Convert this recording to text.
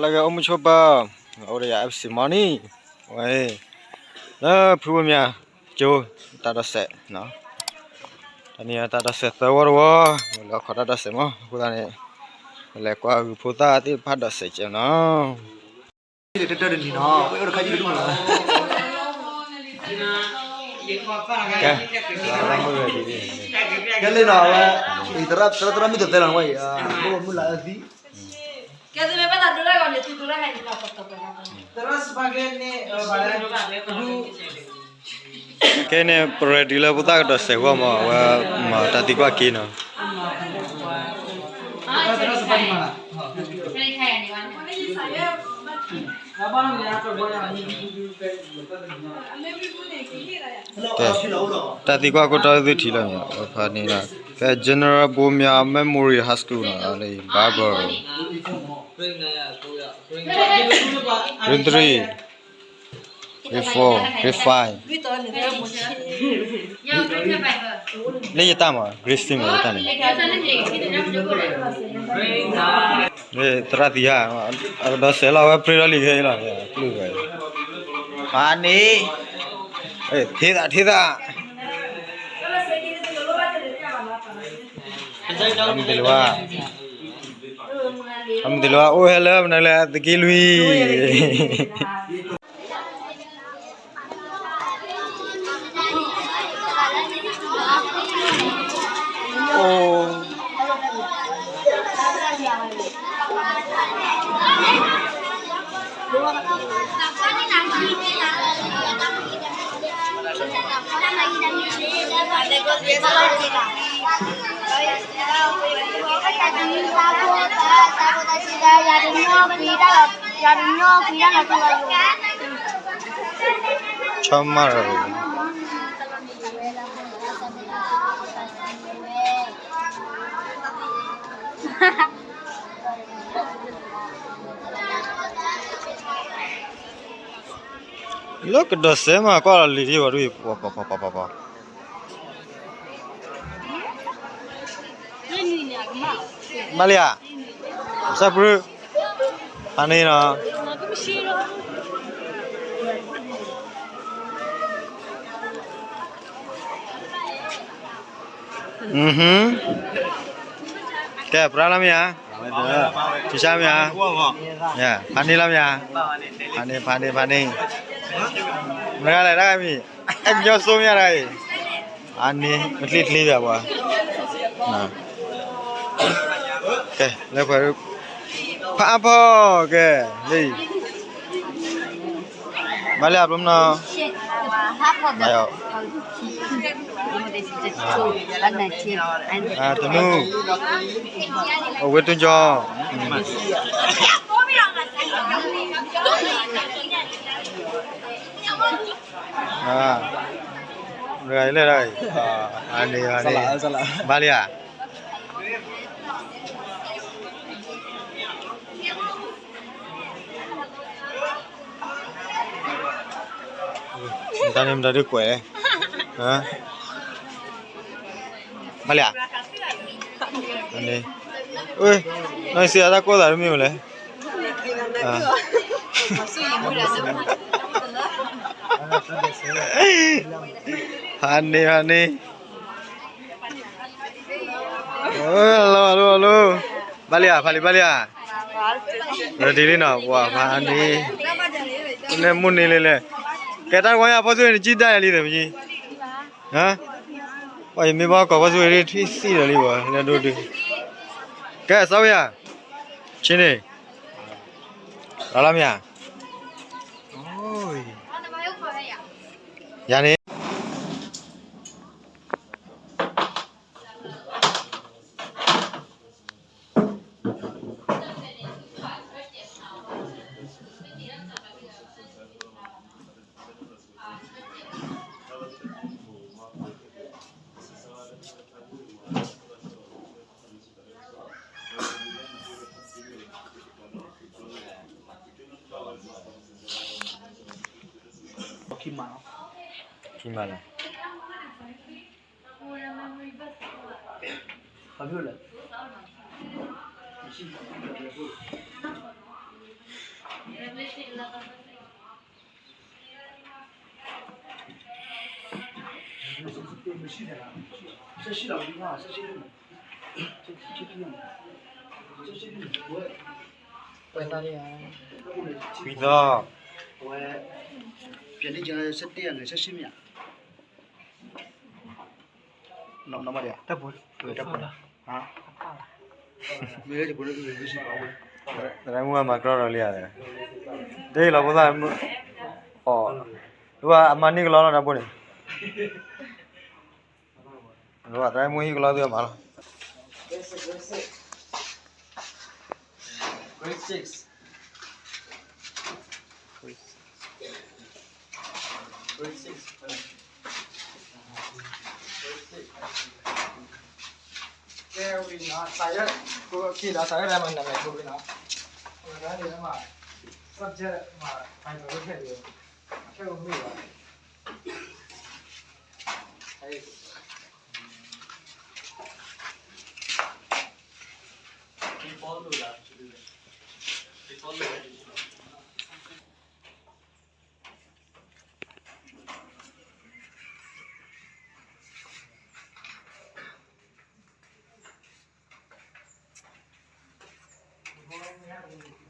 လၢဂဲၤအိၣ်မုာ်ဆိပၢၤ, အိၣ်ဒီးယၤ F C Money, ဝဲ, လၢဖုဘိမၠးကၠိ တၢ်ဒိးစဲး, တနံၤအံၤတၢ်ဒိးစဲးသၢဝီတဝီ, လဲၤအိၣ်ခိးတၢ်ဒိးစဲးမး, အဃိသတးန့ၣ်, လဲၤကွၢ်ဂုၢ်ဖိသၣ်သ့ၣ်တဖၣ်ဒိးစဲးကဲနီၤ. ကဲလံနီၤ, အဝဲ, သရၣ်မုၣ်တသဲလီၤနဝဲအံၤ, ဘိမုၢ်လၢအသံ ကဲန့ၣ် ပရၢဒ်လၢဖိသၣ်ကဒိးစဲးဂီၢ်မး, အဝဲမၤတၢ်သံကွၢ်က့ၤနီၤ. တၢ်သံကွၢ်ခိၣ်တီသုထံၣ်လီၤန့ၣ်, ဖးန့ၣ်လီၤ, ကဲ General ဘိမၠး Memorial High School နီၤ, Barber, Grade three, Grade four, Grade five, လၢယတၢ်မး Grade six မး ယတၢ်န့ၣ်, သရၣ်သံဧါ, အကဒိးစဲးလီၤဝဲပြ့လီၤလံခဲအံၤလီၤ, ဖးန့ၣ်, ထံသး ထံသး, အမုၢ်တလၢၤဝါ, အမုၢ်တလၢၤဝါအိၣ်ဟဲလၢမနုၤလဲၣ် သက့လွံၢ် ဆီမၢ်ရၤ လၢကဒိးစဲးမးကွၢ်လီၤလံၤဒ်ဝဲဒ်အံၤ, ပှၤပှၤပှၤပှၤပှၤ, မၤလံဧါ, စၢ်ပြူ, ဖးန့ၣ်နီၤ. ကဲ ပြါလီၤမ့ၢ်ဧါ, ထံဆါမ့ၢ်ဧါ, ဖးန့ၣ်လီၤမ့ၢ်ဧါ, ဖးန့ၣ် ဖးန့ၣ် ဖးန့ၣ်, မတၤဂၤလဲၣ်တၢ်ဂၤမံၤ, ကညီစိမ့ၢ်ဧါတဂၤအံၤ, အန့ၣ် မချ့ချ့ဘၣ်ပှၤ, ကဲ လၢပှၤ ဖးအါဖီ ကဲ, လၢအံၤ ဘၣ်လၢအပျိမနီၤ, တနူ, အဝဲတူၢ်ကၠီ, လၢအံၤလၢအံၤ, ဘၣ်လံဧါ. တၢ်န့ၣ်မတၤဒုးကွဲးလဲၣ်, ဘၣ်လံဧါ, နီၢ်စံးအတၢ်ကိၢ်သးတမ့ၢ်မလဲၣ်, ဟါန့ၣ် ဟါန့ၣ် ဟလၢ ဟလၢ ဟလၢ, ဘၣ်လံဧါ ဖးလံ ဘၣ်လံဧါ, ရဒံလံနီၤ ပှၤဖးန့ၣ်, န့ၣ်မုၢ်န့ၣ်လဲၣ်လဲၣ်, ကဲတၢ်တဝါညါ ဖီဆူၣ်န့ၣ် နစံၣ်ဒၣ်ယၤလံသ့ၣ်မကၠံ, ပှၤယမ့ၢ်ဘၣ်ကိးဖီဆူၣ်န့ၣ် ထွံၣ်သံၣ်ဒီးလံဝဲ လၢဒိၣ်ဒုး, ကဲ စးဝဲယၤ, ဆ့န့ၣ်, ရၤလီၤမ့ၢ်ဧါ, ယၤန့ၣ် ခံမးလီၤ. ဘာဖြစ်လို့လဲ? မရှိဘူး။ ခွံသီ, သရၣ်မုၣ်မၤကြီဒီးလံဧါ, တ့ၢ်လီၤဖိသၣ်, အမၤန့ၢ်ကလီလီၤတၢ်ဘိန့ၣ်, သရၣ်မုၣ်ဟ့ၣ်ကလီသုမၤလီၤ. Grade six. Grade six. ကဲဝံၤနီၤ, စာရွက်ကိုအဖြေဒီး စာရွက်ထဲမှာနာမည်ထိုးပေးနော်. ဟိုဒါတွေထဲမှာ subject မှာ title လုပ်ခဲ့ပြီးတော့ ထည့်လို့မရပါဘူး. အဲဒီ ဒီပေါ်လို့လား, ဒီပေါ်လို့လား.